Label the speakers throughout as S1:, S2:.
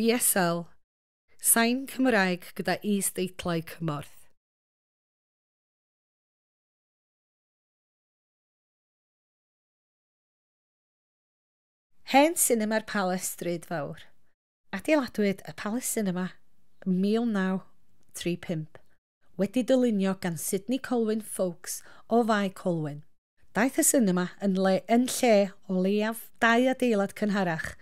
S1: BSL, sain Cymraeg gyda is-deitlau cymorth. Hen Sinema'r Palace Stryd Fawr. Adeiladwyd y Palace Cinema ym 1935, wedi dylunio gan Sidney Colwyn Foulkes o Fae Colwyn. Daeth y sinema yn le, yn lle o leiaf dau adeilad cynharach,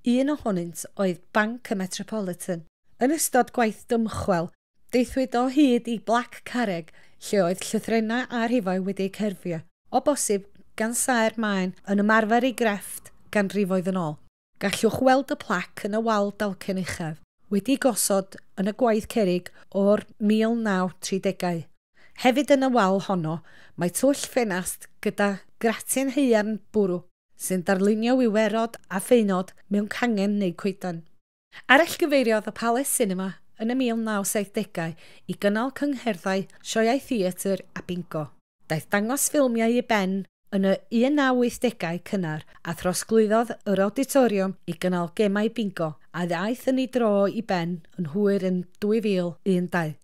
S1: un ohonynt oedd Banc y Metropolitan. Yn ystod gwaith dymchwel, deithwyd o hyd i blac carreg lle oedd llythrennau a rhifau wedi eu cerfio, o bosib gan saer maen yn ymarfer ei grefft ganrifoedd yn ôl. Gallwch weld y plac yn y wal dalcen uchaf, wedi gosod yn y gwaith cerrig o'r 1930au. Hefyd yn y wal honno, mae twll ffenast gyda gratin haearn bwrw, sy'n darlunio wiwerod a ffeinod mewn cangen neu coeden. Arallgyfeiriodd y Palace Cinema yn y 1970au i gynnal cyngherddau, sioeau theatr a bingo. Daeth dangos ffilmiau i ben yn y 1980au cynnar a throsglwyddodd yr auditoriwm i gynnal gemau bingo a ddaeth yn ei dro i ben yn hwyr yn 2012.